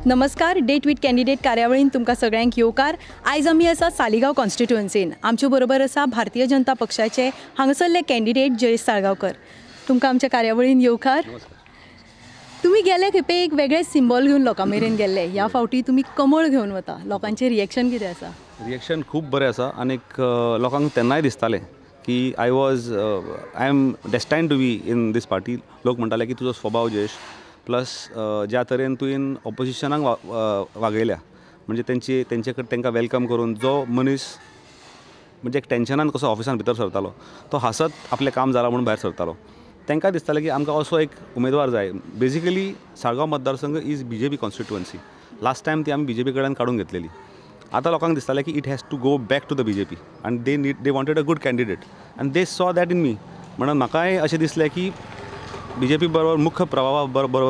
नमस्कार, date with candidate कार्यावळीन तुमकां सगळ्यांक येवकार. आयज आमी आसा सालिगांव कॉन्स्टिट्युएन्सीन. आमचे बरोबर आसा भारतीय जनता पक्षाचे हांगासरले कॅन्डिडेट जयेश साळगांवकर. तुमकां आमच्या कार्यावळीन येवकार. तुमी गेले खेपे एक वेगळे सिंबॉल घेवन लोकां मेरेन गेल्ले, ह्या फावटी तुमी कमळ घेवन वता. लोकांचें रिएक्शन कितें आसा? रिएक्शन खूब बरें आसा आनीक लोकांक तेन्नाय दिसतालें की I am destined to be in this party. लोक म्हणटाले की तुजो स्वभाव जयेश, प्लस ज्या तरेन तुवें ऑपोजिशनाक वागयल्या, म्हणजे तेंचे कडेन तांकां welcome करून जो मनीस म्हणजे एक टेन्शनान कसो ऑफिसान भितर सरतालो तो हांसत आपलें काम जालां म्हणून भायर सरतालो. तांकां दिसतालें की आमकां असो एक उमेदवार जाय. बेजिकली साळगांव मतदारसंघ is B J P constituency. Last time ती आमी बी जे पी कडल्यान काडून घेतलेली. आतां लोकांक दिसतालें की it has to go back to the B J P आनी they wanted a good candidate आनी they saw that in me. म्हणून म्हाकाय अशें दिसलें की बी जे पी बरोबर मुख्य प्रवाहा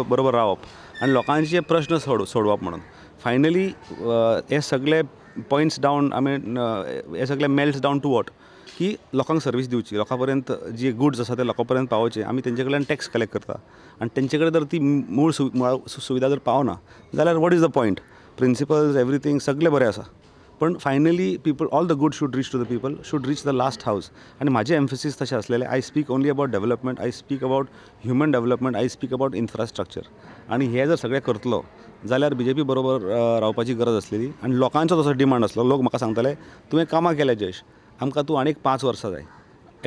बरोबर रावप आनी लोकांचे प्रश्न सोडोवप म्हणून. फायनली हे सगळे पॉयंट्स डावन, I mean हे सगळे मेल्ट्स डावन टू what की लोकांक सर्वीस दिवची, लोकां पर्यंत जी गुड्स आसा ते लोकां पर्यंत पावोवचे. आमी तेंचे कडल्यान टॅक्स कलेक्ट करता आनी तेंचे कडेन जर ती मूळ सुविधा जर पावना जाल्यार what is the point? Principles everything सगळें बरें आसा, पण finally people all the good should reach to the people, should reach the last house. आनी म्हाजें एम्फेसीस तशें आसलेलें, I speak only about development, I speak about human development, I speak about infrastructure. आनी हें जर सगळें करतलो जाल्यार बी जे पी बरोबर रावपाची गरज आसलेली आनी लोकांचो तसो डिमांड आसलो. लोक म्हाका सांगताले तुवें कामां केल्या जयेश, आमकां तूं आनीक 5 वर्सां जाय.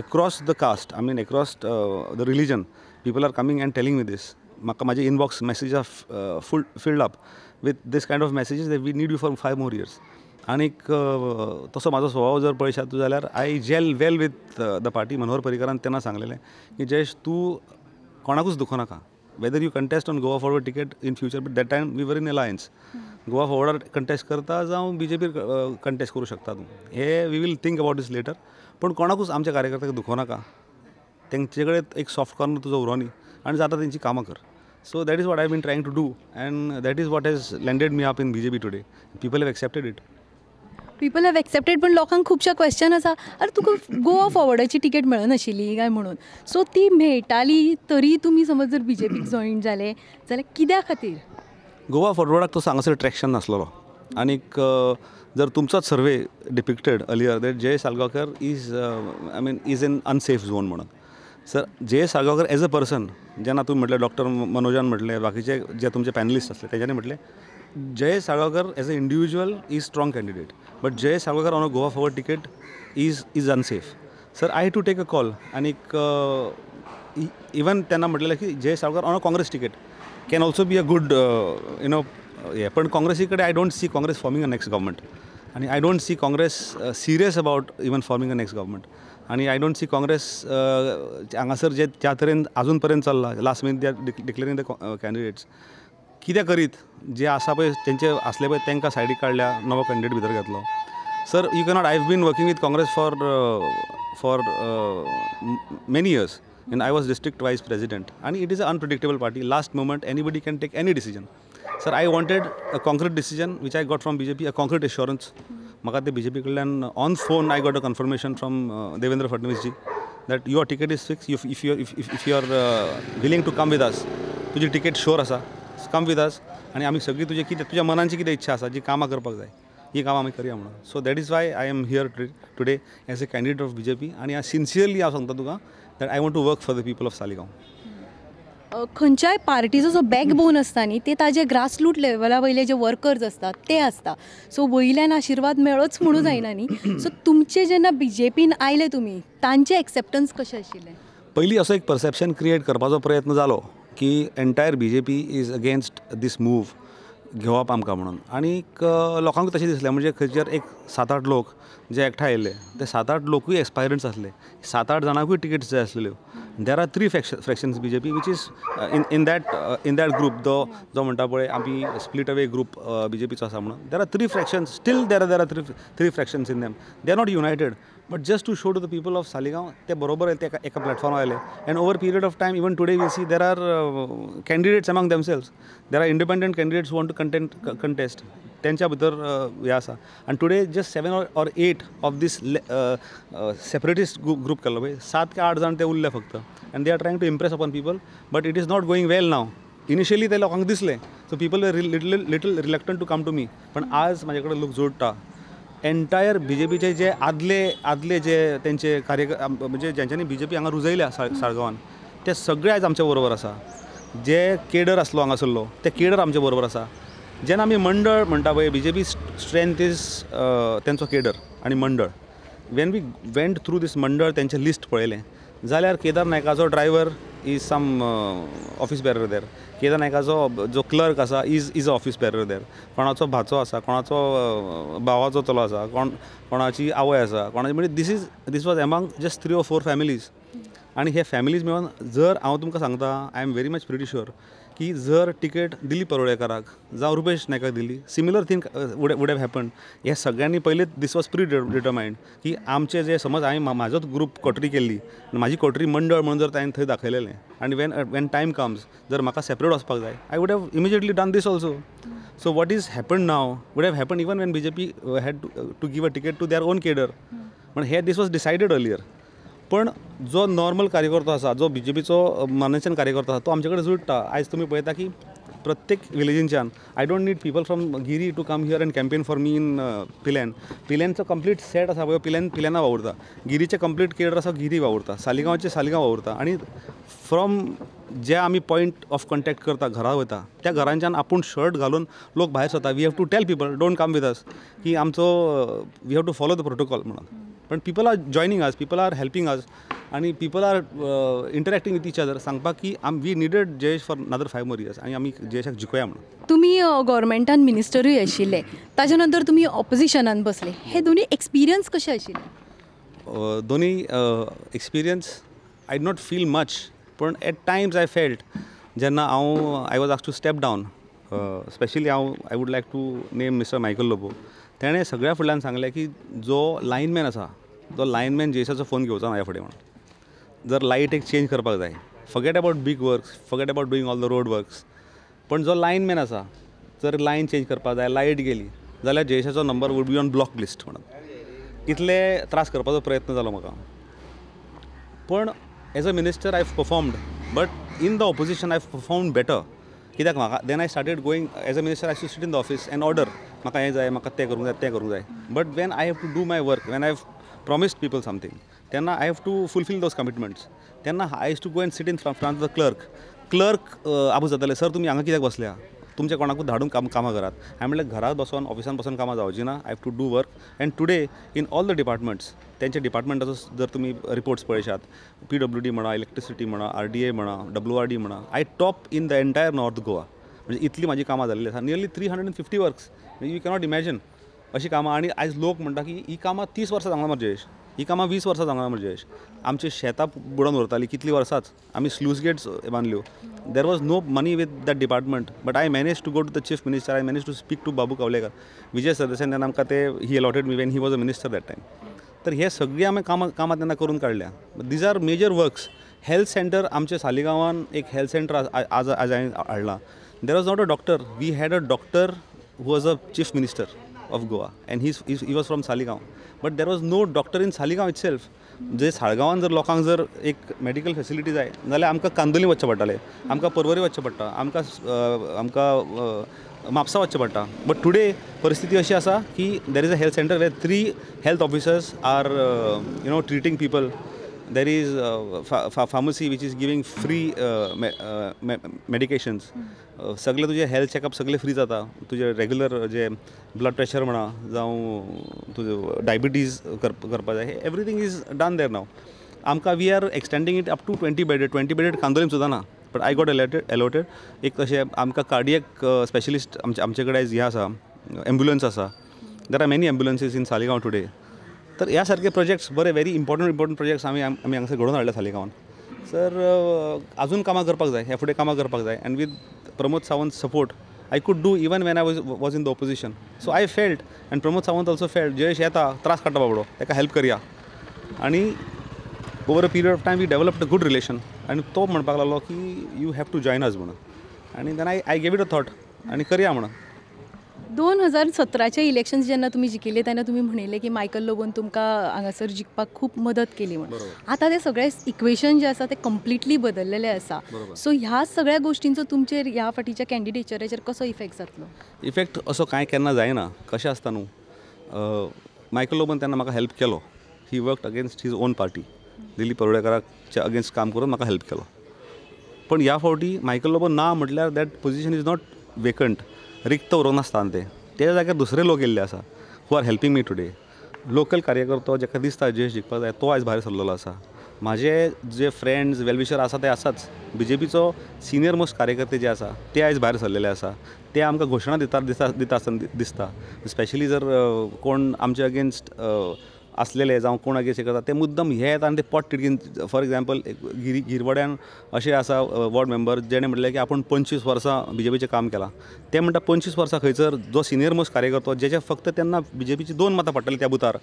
Across the caste, I mean across the religion, people are coming and telling me this. म्हाका म्हाजे inbox message are full filled up with this kind of messages that we need you for 5 more years. आनीक तसो म्हाजो स्वभाव जर पळयशात तूं जाल्यार I gel well with the party. Manohar पर्रीकारान तेन्ना सांगलेलें की जयेश तूं कोणाकूच दुखो नाका, whether you contest on Goa Forward ticket in future, but that time we were in alliance. Goa फॉरवर्डार contest करता जावं बी जे पीर कंटेस्ट करूं शकता तूं, हे we will think about this later. पूण कोणाकूच आमच्या कार्यकर्त्याक दुखो नाका, तेंचे कडेन एक सॉफ्ट कॉर्नर तुजो उरोनी आनी जाता तेंची कामां कर. So that is what I been trying to do and that is what has landed me up in B J P today. People have accepted it. People have accepted, पण लोकांक खुबशे question आसा, अरे तुका गोवा फॉरवर्डाची तिकेट मेळनाशिल्ली काय म्हणून. So ती मेळटाली तरी तुमी समज जर बी जे पीक जॉयन जाले जाल्यार कित्या खातीर? गोवा फॉरवर्डाक तसो हांगासर ट्रॅक्शन नासलेलो आनीक जर तुमचोच survey depicted earlier that Jayesh Salgaonkar is I mean is in unsafe zone म्हणून. Sir, Jayesh Salgaonkar as a person, जेन्ना तुमी म्हटलें डॉक्टर मनोजान म्हटलें, बाकीचे जे तुमचे पॅनलिस्ट आसले तेंच्यांनी म्हटलें, Jayesh Salgaonkar as a individual is strong candidate, but Jayesh Salgaonkar on a Goa Forward ticket is unsafe. Sir, I to take a call. आनीक इवन तेन्ना म्हटलेलें की Jayesh Salgaonkar on a Congress ticket can also be a good you know हें, पण काँग्रेसी कडेन I don't see Congress forming a next government आनी I don't see Congress serious about even forming a next government. आनी I don't see Congress हांगासर जे ज्या तरेन आजून पर्यंत चल्लां, last minute they are declaring the candidates, कितें करीत जे आसा पळय तेंचे आसले पळय तांकां सायडीक काडल्या, नवो कॅन्डिडेट भितर घेतलो. Sir, you cannot, I have been working with Congress for many years and I was district vice president आनी it is a unpredictable party. Last moment anybody can take any decision. Sir, I wanted a concrete decision which I got from B J P, a concrete assurance. म्हाका ते B J P कडल्यान on phone I got a confirmation from Devendra Fadnavis ji that your ticket is fix, if you are willing to come with us, तुजी ticket sure आसा, come with us आनी आमी सगळीं तुजे कितें तुज्या मनांची कितें इच्छा आसा, जी कामां करपाक जाय ही कामां आमी करया म्हणून. So that is why I am here today as a candidate of B J P आनी हांव सिन्सियरली हांव सांगता तुका that I want to work for the people of Saligao. खंयच्याय पार्टीचो जो बॅकबोन आसता न्ही, ते ताजे ग्रासरूट लेवला वयले जे वर्कर्स आसतात ते आसता. सो वयल्यान आशिर्वाद मेळोच म्हणून जायना न्ही. सो तुमचे जेन्ना बी जे पीन आयले तुमी, तांचें एक्सेप्टन्स कशें आशिल्लें? पयलीं असो एक परसेप्शन क्रिएट करपाचो प्रयत्न जालो की entire B J P is against this move घेवप आमकां म्हणून. आनीक लोकांक तशें दिसलें, म्हणजे खंयचेर एक 7-8 लोक जे एकठांय आयिल्ले ते 7-8 लोकूय एस्पायरंट्स आसले, 7-8 जाणांकूय टिकेट्स जाय आसलेल्यो. There are 3 fractions B J P which is in that group जो जो म्हणटा पळय आमी split away group B J पीचो आसा म्हणून. There are 3 fractions still, there are three fractions in them, they are not united. But just to show to the people of Saligao ते बरोबर ते एका प्लॅटफॉर्मार आयले. And over period of time even today we see there are candidates among themselves, there are independent candidates want to contest, तेंच्या भितर हें आसा. आनी today just 7 or 8 of this separatist group केल्लो पळय, 7 काय 8 जाण ते उरले फक्त. And they are trying to impress upon people, but it is not going well now. Initially ते लोकांक दिसलें So people were little little reluctant to come to me. पण आज म्हाजे कडेन लोक जोडटा. एंटायर बी जे पीचे जे आदले आदले जे तेंचे कार्य, म्हणजे ज्यांच्यांनी बी जे पी हांगा रुजयल्या साळगांवान, ते सगळे आयज आमच्या बरोबर आसा. जे केडर आसलो हांगासरलो ते केडर आमच्या बरोबर आसा. जेन्ना आमी मंडळ म्हणटा पळय, B J P strength is तेंचो केडर आनी मंडळ. When we went through this मंडळ, तेंचें लिस्ट पळयलें जाल्यार केदार नायकाचो driver is some office bearer there, Kedar नायकाचो जो क्लर्क आसा is a office bearer there, कोणाचो भाचो आसा, कोणाचो भावाचो चलो आसा, कोण कोणाची आवय आसा, कोणाची, म्हणजे this was among just three or four families. आनी हे फॅमिलीज मेळून जर हांव तुमकां सांगता, I am very much pretty sure की जर टिकेट दिली परुळेकाराक जावं रुपेश नायकाक दिली, similar thing would have happen. हे सगळ्यांनी पयलींच this was pre determined की आमचे जे समज हांवें म्हाजोच ग्रूप कोटरी केल्ली, म्हाजी कोटरी मंडळ म्हणून जर ताणें थंय दाखयलेलें आनी when time comes जर म्हाका सेपरेट वचपाक जाय, I would have immediately done this also. So what is happen now would have happen even when B J P had to give a ticket to their own cadre. पण हे this was decided earlier. पण जो normal कार्यकर्तो आसा, जो B J पीचो मानाच्यान कार्यकर्तो आसा, तो आमचे कडेन जुळटा. आयज तुमी पळयता की प्रत्येक विलेजींच्यान, I don't need people from Giri to come here and campaign for me in Pilerne. पिलेनचो complete set आसा पळय, पिलेन पिलेना वावुरता, गिरीचे कंप्लीट केडर आसा गिरी वावुरता, सालिगांवचे सालिगांव वावुरता. आनी फ्रॉम जे आमी पॉयंट ऑफ कॉन्टॅक्ट करता, घरा वयता, त्या घरांच्यान आपूण शर्ट घालून लोक भायर सरता. We have to tell people don't come with us, की आमचो we have to follow the protocol म्हणून. पण people are joining us, people are helping us आनी people are interacting with each other, सांगपाक की we needed Jayesh for another 5 more years आनी आमी जयेशाक जिखोया म्हणून. तुमी गव्हर्मेंटान मिनिस्टरूय आशिल्ले, ताच्या नंतर तुमी ऑपोजिशनान बसले, हे दोन्ही एक्सपिरियन्स कशे आशिल्ले? दोन्ही experience I did not feel much, पण एट टायम्स I felt जेन्ना हांव I was asked to step down. Specially हांव I would like to name mister Michael Lobo. तेणें सगळ्या फुडल्यान सांगलें की जो लायनमॅन आसा तो लायनमॅन जयेशाचो फोन घेवचो ना ह्या फुडें म्हणून. जर लायट एक चेंज करपाक जाय, forget about big works, forget about doing all the road works, पण जो लायनमॅन आसा जर लायन चेंज करपाक जाय, लायट गेली जाल्यार जयेशाचो number would be on block list म्हणून. इतले त्रास करपाचो प्रयत्न जालो म्हाका. पण as a minister I have performed, but in the opposition I have performed better. कित्याक म्हाका then I started going as a minister, I to sit in the office and order, म्हाका हें जाय, म्हाका तें करूंक जाय, तें करूंक जाय. But when I have to do my work, when I have promised people something, तेन्ना I have to fulfil those commitments. तेन्ना I used to go and sit in front of the clerk. Clerk आबूज जाताले, sir तुमी हांगा कित्याक बसल्या, तुमच्या कोणाकूच धाडून कामां करात. हांवें म्हणलें घरात बसोन ऑफिसान बसोन कामां जावची ना, I have to do work. And today in all the departments, तेंच्या डिपार्टमेंटाचो जर तुमी रिपोर्ट्स पळयशात, पी डब्ल्यू डी म्हणा, इलेक्ट्रिसिटी म्हणा, आर डी ए म्हणा, डब्ल्यू आर डी म्हणा, I top in the entire north Goa. म्हणजे इतली म्हाजी कामां जाल्ली आसा, nearly 350 works, you cannot imagine अशी कामां. आनी आयज लोक म्हणटा की ही कामां 30 वर्सां जावंक ना मरे जयेश, ही कामां 20 वर्सां जावंक ना मरे जयेश. आमची शेतां बुडोवन व्हरतालीं कितलीं वर्सांच, आमी स्लूज गेट्स बांदल्यो. There was no money with that department, but I manage to go to the chief minister, I manage to speak to Babu Kavlekar, Vijay Sardesai तेन्ना आमकां ते he allotted me when he was a minister that time. तर हे सगळीं आमी कामां तेन्ना करून काडल्या. These are major works. Health centre आमच्या सालिगांवान एक हेल्थ सेंटर आज आज हांवें हाडलां. There was not a doctor, we had a doctor who was a chief minister of Goa and he was from Saligao, but there was no doctor in Saligao itself. जे साळगांवान जर लोकांक जर एक medical facility जाय जाल्यार आमकां कांदोली वचचें पडटालें, आमकां पर्वरी वचचें पडटा, आमकां आमकां म्हापसा वचचें पडटा. बट टुडे परिस्थिती अशी आसा की there is a health centre where 3 health officers are you know treating people. There is pharmacy which is giving free medications. सगळे तुजे हेल्थ चॅकअप सगळे फ्री जाता, तुजे रेगुलर जे ब्लड प्रेशर म्हणा जावं तुजें डायबिटीज करपा जाय, everything is done there now. आमकां we are extending it up to 20 bedded, 20 bedded Candolim सुद्दां ना, but I got allotted. एक तशें आमकां कार्डियक स्पेशलिस्ट आमचे कडेन आयज हें आसा, एम्बुलन्स आसा. There are many ambulances in Saligao today. तर ह्या सारके प्रोजेक्ट्स बरे व्हेरी इम्पॉर्टंट प्रोजेक्ट्स आमी आमी हांगासर घडोवन हाडले सालिगांवान. सर अजून कामां करपाक जाय, ह्या फुडें कामां करपाक जाय. And with Pramod Sawant support I could do even when I was in the opposition. So I felt and Pramod Sawant also felt Jayesh येता त्रास काडटा बाबडो, ताका हेल्प करया. आनी over a period of time we developed a good relation. आनी तो म्हणपाक लागलो की you have to join us म्हणून. आनी then I gave it a thought आनी करया म्हणून. 2017 इलेक्शन्स जेन्ना तुमी जिखिल्ले तेन्ना तुमी म्हणिल्लें की मायकल लोबोन तुमकां हांगासर जिखपाक खूब मदत केली म्हणून. आतां ते सगळे इक्वेशन जे आसा ते कंप्लिटली बदललेले आसा. सो ह्या सगळ्या गोश्टींचो तुमचेर ह्या फाटीच्या कॅन्डिडेचराचेर कसो इफेक्ट जातलो? इफेक्ट असो कांय केन्ना जायना. कशें आसता न्हू, मायकल लोबोन तेन्ना म्हाका हेल्प केलो. He worked against his own party, Dilip परुळेकराच्या against काम करून म्हाका हेल्प केलो. पण ह्या फावटी मायकल लोबो ना म्हटल्यार that position is not vacant, रिक्त उरूंक नासता तें. त्या जाग्यार दुसरे लोक येयल्ले आसा who are helping me today. Local कार्यकर्तो जाका दिसता जयेश जिखपाक जाय तो आयज भायर सरलेलो आसा. म्हाजे जे फ्रेंड्स वेलविशर आसा ते आसाच, बी जे पीचो सिनियर मोस्ट कार्यकर्ते जे आसा ते आयज भायर सरलेले आसा. ते आमकां घोशणा दिता दिसता दिता आसतना दिसता. स्पेशली जर कोण आमचे अगेन्स्ट आसलेले जावं कोण अगेन्स्ट करता ते मुद्दम हे येता आनी ते पोट तिडकीन. फॉर एग्जाम्पल गिरवड्यान अशें आसा वॉर्ड मेंबर जेणे म्हटलें की आपूण 25 वर्सां बी जे पीचें काम केलां. ते म्हणटा 25 वर्सां खंयसर जो सिनियर मोस्ट कार्यकर्तो जेचे फक्त तेन्ना बी जे पीची 2 मतां पडटालीं त्या बुथार,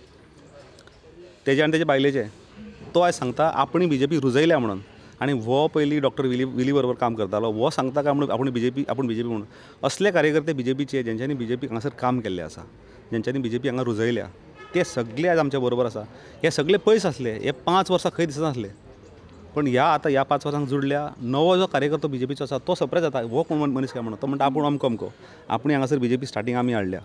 तेजे आनी तेजे बायलेचे, तो आयज सांगता आपणी बी जे पी रुजयल्या म्हणून. आनी हो पयलीं डॉक्टर विली बरोबर काम करतालो, हो सांगता काय म्हणून आपूण बी जे पी, आपूण बी जे पी म्हणून. असले कार्यकर्ते बी जे पीचे जेंच्यांनी बी जे पी हांगासर काम केल्लें आसा, जेंच्यांनी बी जे पी हांगा रुजयल्या, ते सगळे आयज आमच्या बरोबर आसा. हे सगळे पयस आसले, हे 5 वर्सां खंय दिसनासले, पण ह्या आतां ह्या 5 वर्सांक जुडल्या नवो जो कार्यकर्तो बी जे पीचो आसा तो सरप्रायज जाता, हो कोण मनीस काय म्हणून. तो म्हणटा आपूण अमको अमको, आपूण हांगासर बी जे पी स्टार्टींग आमी हाडल्या,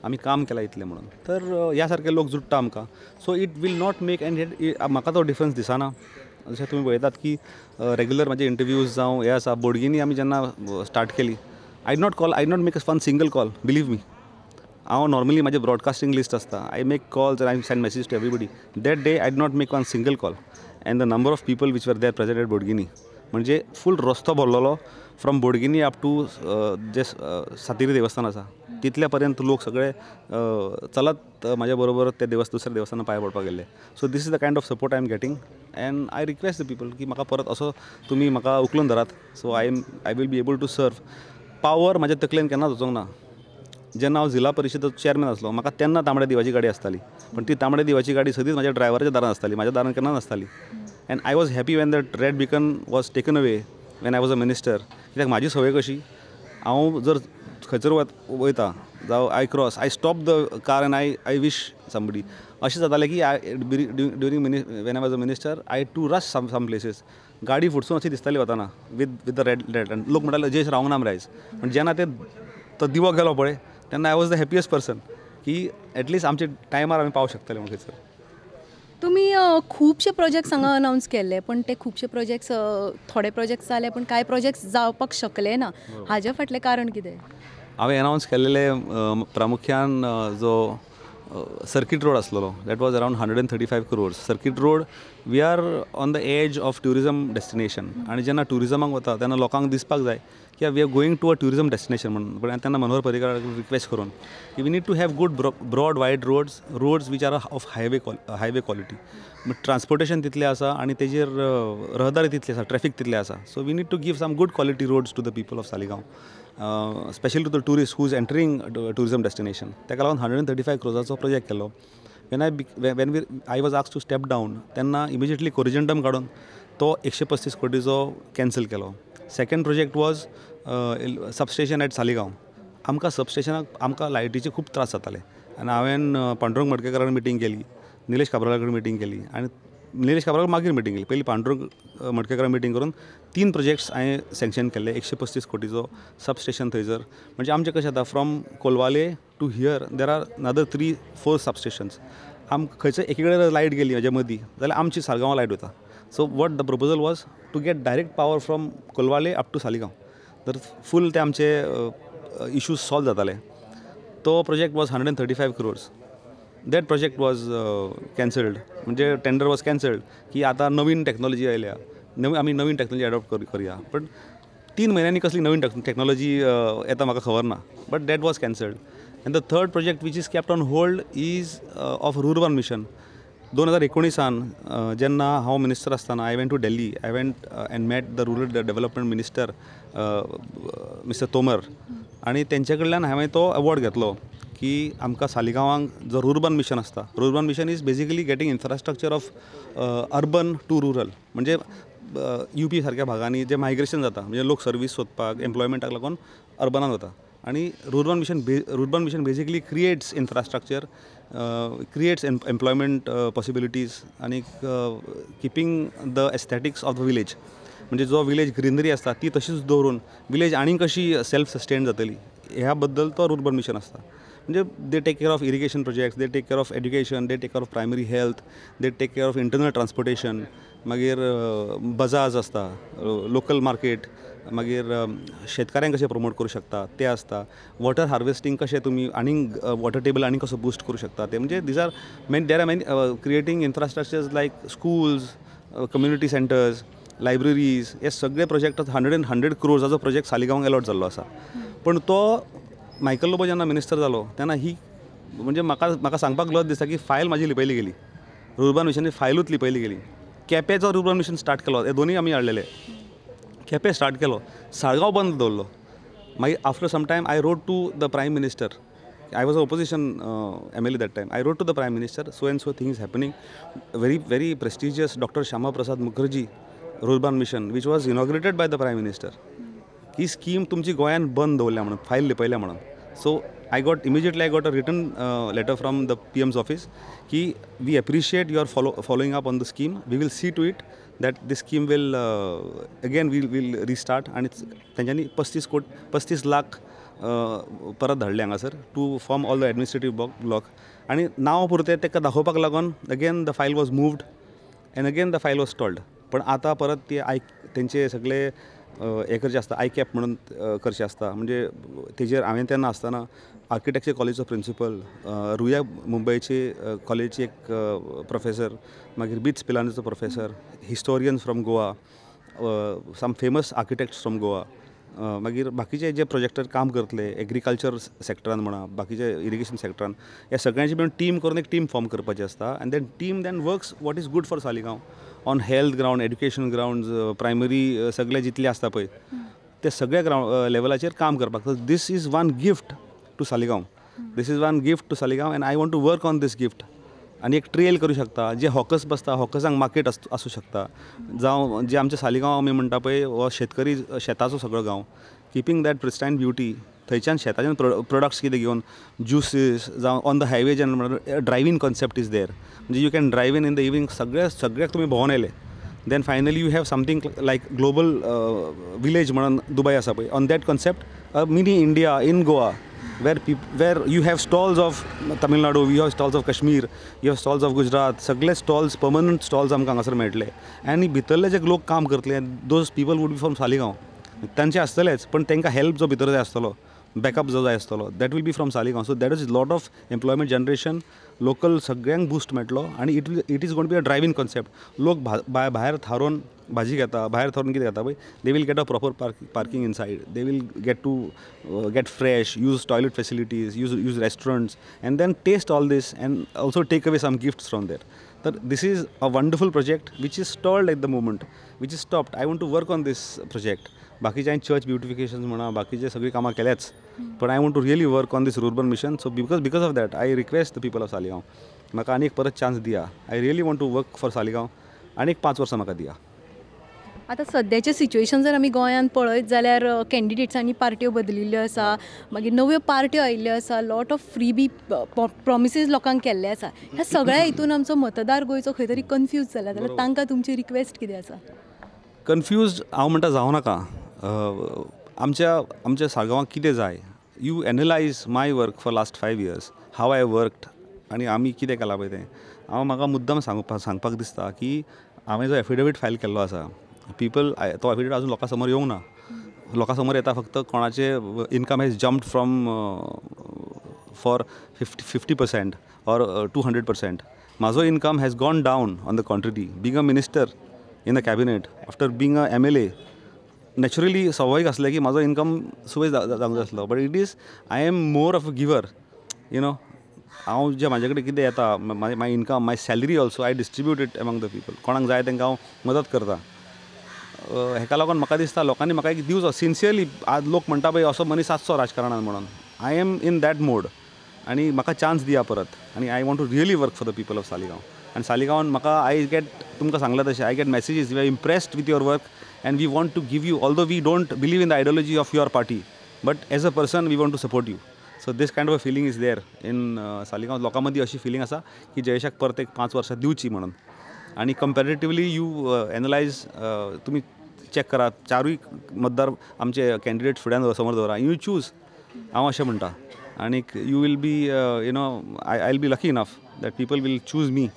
आमी काम केलां इतलें म्हणून. तर ह्या सारके लोक जुडटा आमकां. So it will not make and म्हाका तो डिफरन्स दिसना. जशें तुमी पळयतात की रेगुलर म्हाजे इंटरव्यूज जावं हे आसा. बोडगिनी आमी जेन्ना स्टार्ट केली, I did not call, I did not make one single call, believe me. हांव नॉर्मली म्हाजें ब्रॉडकास्टींग लिस्ट आसता, I make calls and I send message to everybody. That day I did not make one single call and the number of people which were there present at Bodgini, म्हणजे फूल रस्तो भरलेलो from Bodgini up two जे सातेरी देवस्थान आसा तितल्या पर्यंत लोक सगळे चलत म्हाज्या बरोबर ते दुसऱ्या देवस्थाना पांय पडपाक गेल्ले. So this is the kind of support I am getting and I request the people की म्हाका परत असो तुमी म्हाका उखलून धरात. So I will be able to serve. Power म्हाज्या तकलेन केन्नाच वचूंक ना. जेन्ना हांव जिल्ला परिशद चेअरमॅन आसलो म्हाका तेन्ना तांबड्या दिवाची गाडी आसताली, पण ती तांबड्या दिवाची गाडी सदींच म्हाज्या ड्रायव्हराच्या दारान आसताली, म्हाज्या दारान केन्ना नासताली. And I was happy when that red beacon was taken away when I was a minister. कित्याक म्हाजी संवय कशी, हांव जर खंयसर वयता जावं I cross, I stop the car and I wish somebody. अशें जातालें की I during when I was a minister I to rush some places. गाडी फुडसून अशी दिसताली वतना विथ the red red, लोक म्हणटाले जयेश रावंक ना मरे आयज. पण जेन्ना ते तो दिवो गेलो पळय तेन्ना I was the happiest person की एटलिस्ट आमच्या टायमार आमी पावंक शकतले म्हणून खंयसर. तुमी खुबशे प्रोजेक्ट्स हांगा अनावन्स केल्ले, पण ते खुबशे प्रोजेक्ट्स थोडे प्रोजेक्ट्स जाले पण कांय प्रोजेक्ट्स जावपाक शकले ना, हाज्या फाटलें कारण कितें? हांवें अनावन्स केल्लेले प्रामुख्यान जो सर्कीट रोड आसलेलो that was around 135 crores. Circuit road, we are on the edge of tourism destination आनी जेन्ना ट्युरिजमाक वता तेन्ना लोकांक दिसपाक जाय की we are going to a tourism destination म्हणून. पण तेन्ना मनोहर पर्रीकार रिक्वेस्ट करून की we need to have good broad wide roads, roads which are of highway quality. Transportation तितलें आसा आनी तेजेर रहदारी तितली आसा, ट्रॅफीक तितलें आसा. So we need to give some good quality roads to the people of Saligao, specially to the tourist who is entering tourism destination. ताका लागून 135 क्रोर्साचो प्रोजेक्ट केलो. When I was asked to step down तेन्ना immediately corrigendum काडून तो 135 कोटीचो cancel केलो. Second project was substation at Saligao. आमकां सबस्टेशनाक आमकां लायटीचे खूब त्रास जाताले आनी हांवें पांडुरंग मडकेकारा कडेन मिटींग केली, निलेश काब्राला कडेन मिटींग केली आनी निलेश काब्राल मागीर मिटींग केली. पयलीं पांडुरंग मडकेकारा मिटींग करून 3 प्रोजेक्ट्स हांवें सँक्शन केल्ले. 135 कोटीचो सबस्टेशन थंयसर, म्हणजे आमचें कशें जाता from Colvale to here there are another 3-4 substations. आमकां खंयचे एकी कडेन लायट गेली हाज्या मदीं जाल्यार आमची साळगांवां लायट वता. So what the proposal was to get direct power from Colvale up to Saligao, तर फूल ते आमचे इशूज सॉल्व जाताले. तो project was 135 crores. That project was cancelled, म्हणजे टेंडर वॉज कॅन्सल्ड की आतां नवीन टॅक्नॉलॉजी आयल्या, आमी नवीन टॅक्नॉलॉजी एडॉप्ट करुया. पण 3 म्हयन्यांनी कसली नवीन टॅक्नॉलॉजी येता म्हाका खबर ना, but that was cancelled. And the third project which is kept on hold is of rurban mission. 2019 जेन्ना हांव मिनिस्टर आसतना I went to Delhi, I went and met the rural development minister mister Tomar आनी तेंचे कडल्यान हांवें तो award घेतलो की आमकां सालिगांवांक जो रुर्बन मिशन आसता, rurban mission is basically getting infrastructure of urban to rural, म्हणजे यू पी सारक्या भागांनी जे मायग्रेशन जाता, म्हणजे लोक सर्वीस सोदपाक एम्प्लॉयमेंटाक लागून अर्बनान वता आनी rurban mission basically creates infrastructure, creates employment possibilities आनी keeping the aesthetics of the village. म्हणजे जो विलेज ग्रिनरी आसता ती तशीच दवरून विलेज आनीक कशी सेल्फ सस्टेन जातली ह्या बद्दल तो रुर्बन मिशन आसता. म्हणजे they take care of irrigation projects, they take care of education, they take care of primary health, they take care of internal transportation. मागीर बजाज आसता, लोकल मार्केट, मागीर शेतकाऱ्यांक कशें प्रमोट करूं शकता ते आसता, वॉटर हार्वेस्टींग कशें तुमी आनीक वॉटर टेबल आनीक कसो बुस्ट करूं शकता ते. म्हणजे these are many, there are many creating infrastructures like schools, community centres, libraries. हे सगळे प्रोजेक्ट 100 क्रोर्साचो प्रोजेक्ट सालिगांवाक एलॉट जाल्लो आसा. पूण तो मायकल लोबो जेन्ना मिनिस्टर जालो तेन्ना ही म्हणजे म्हाका म्हाका सांगपाक लज दिसता की फायल म्हाजी लिपयली गेली, रुर्बन मिशनाची फायलूच लिपयली गेली. केपेंचो रुर्बन मिशन स्टार्ट केलो, हे दोनूय आमी हाडलेले. केपें स्टार्ट केलो, साळगांव बंद दवरलो. मागीर after some time I wrote to the prime minister. I was a opposition MLA that time. I wrote to the prime minister, so and so thing is happening, very very prestigious Doctor Shyama Prasad Mukherjee rurban mission which was inaugurated by the prime minister, he scheme तुमची गोंयान बंद दवरल्या म्हणून, file लिपयल्या म्हणून. So I got immediately I got a written letter from the PM's office की we appreciate your following up on the scheme, we will see to it that this scheme will again will restart. आनी तेंच्यांनी 35 कोट 35 लाख परत धाडले हांगासर to form all the administrative block. आनी नांव पुरतें ताका दाखोवपाक लागून again the file was moved and again the file was stalled. पण आतां परत ती आय तेंचे सगळे हें करचें आसता, आय कॅप म्हणून करचें आसता. म्हणजे तेजेर हांवें तेन्ना आसतना आर्किटेक्चर कॉलेजीचो प्रिंसिपल, रुया मुंबयचे कॉलेजीचे एक प्रोफेसर, मागीर bits पिलानीचो professor, historians from Goa, some famous architects from Goa, मागीर बाकीचे जे प्रोजेक्टर काम करतले एग्रीकल्चर सेक्टरान म्हणा, बाकीचे इरिगेशन सेक्टरान, ह्या सगळ्यांची मेळून टीम करून एक टीम फॉर्म करपाची आसता. And then team then works what is good for Saligao on health ground, education ground, primary सगळे जितले आसता पळय ते सगळ्या ग्रावंड लेवलाचेर काम करपाक. This is one gift to Saligao, this is one gift to Saligao and I want to work on this gift. आनी एक ट्रेल करूं शकता, जे हॉकर्स बसता हॉकर्सांक मार्केट आसूं शकता, जावं जे आमच्या सालिगांव आमी म्हणटा पळय हो शेतकरी शेताचो सगळो गांव, किपींग that pristine beauty, थंयच्यान शेताच्यान प्रोडक्ट्स कितें घेवन ज्युसीस जावं ऑन the highway जेन्ना drive in concept is there, म्हणजे you can drive in the evening, सगळे सगळ्याक तुमी भोंवन येयले, then finally you have something like global village म्हणून दुबय आसा पळय, on that concept mini India in Goa, where you have stalls of Tamil Nadu, you have stalls of Kashmir, you have stalls of Gujarat, सगळे stalls, permanent stalls आमकां हांगासर मेळटले. आनी भितरले जे लोक काम करतले those people would be from Saligao, तांचे आसतलेच, पण तांकां हेल्प जो भितर जाय आसतलो, बॅकअप जो जाय आसतलो, that will be from Saligao. So that is lot of employment generation, local सगळ्यांक बूस्ट मेळटलो आनी it is gonna be a drive in concept. लोक भायर थारोवन भाजी घेता, भायर थारोवन कितें घेता पळय, they will get a proper parking inside, they will get to get fresh, use toilet facilities, use restaurants and then taste all this and also take away some gifts from there. तर this is a wonderful project which is stalled at the moment, which is stopped. I want to work on this project. बाकीचे हांवें church beautification म्हणा, बाकीचे सगळीं कामां केल्याच, पण I want to really work on this rurban mission. So because of that I request the people of Saligao, म्हाका आनी एक परत चान्स दिया. I really want to work for Saligao. आनी एक 5 वर्सां म्हाका दिया. आतां सद्याचें सिच्युएशन जर आमी गोंयांत पळयत जाल्यार कॅन्डिडेट्सांनी पार्ट्यो बदलिल्ल्यो आसा, मागीर नव्यो पार्ट्यो आयिल्ल्यो आसा, लॉट ऑफ फ्रीबी प्रॉमिसीस लोकांक केल्ले आसा. ह्या सगळ्या हितून आमचो मतदार गोंयचो खंय तरी कन्फ्यूज जाला, जाल्यार तांकां तुमची रिक्वेस्ट कितें आसा? कन्फ्यूज हांव म्हणटा जावं नाका. आमच्या साळगांवाक कितें जाय, you analyse my work for last 5 years, how I worked आनी आमी कितें केलां पळय तें. हांव म्हाका मुद्दम सांगपाक दिसता की हांवें जो एफिडेवीट फायल केल्लो आसा पिपल, तो एफिडेवीट अजून लोकां समोर येवंक ना. लोकां समोर येता फक्त कोणाचे income has jumped from for 50% or 200%. म्हाजो income has gone down. On the contrary, being a minister in the cabinet, after being a MLA, naturally स्वाभावीक आसलें की म्हाजो इनकम सुबेज जावंक जाय आसलो. But it is I am more of a giver. हांव जें म्हाजे कडेन कितें येता, my income, my salary also, I distribute it among the people. कोणाक जाय तांकां हांव मदत करता. हेका लागून म्हाका दिसता लोकांनी म्हाका एक दिवचो सिन्सियरली. आज लोक म्हणटा पळय असो मनीस आसचो राजकारणान म्हणून, I am in that mode आनी म्हाका चान्स दिया परत आनी I want to really work for the people of Saligao. आनी सालिगांवान म्हाका I get, तुमकां सांगलां तशें, I get messages, we are impressed with your work and we want to give you, although we don't believe in the ideology of your party. but as a person we want to support you. So this kind of a feeling is there in Saligao. लोकां मदीं अशी feeling आसा की जयेशाक परत एक 5 वर्सां दिवची म्हणून. आनी कंपेरेटिवली you analyse, तुमी चॅक करात, चारूय मतदार आमचे कॅन्डिडेट फुड्यान समोर दवरा, you choose, हांव अशें म्हणटा. आनीक you will be you know I will be lucky enough that people will choose me.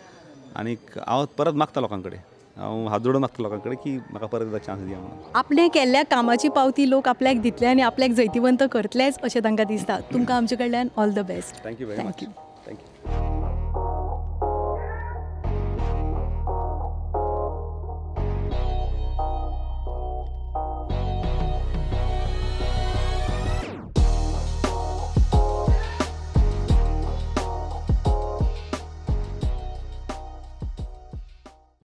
आनीक हांव परत मागता लोकां कडेन, हांव हात जोडून मागता लोकां कडेन की म्हाका परत एकदां चान्स दिया म्हणून. आपणें केल्ल्या कामाची पावती लोक आपल्याक दितले आनी आपल्याक जैतिवंत करतलेच अशें तांकां दिसता. तुमकां आमचे कडल्यान all the best. Thank you very much.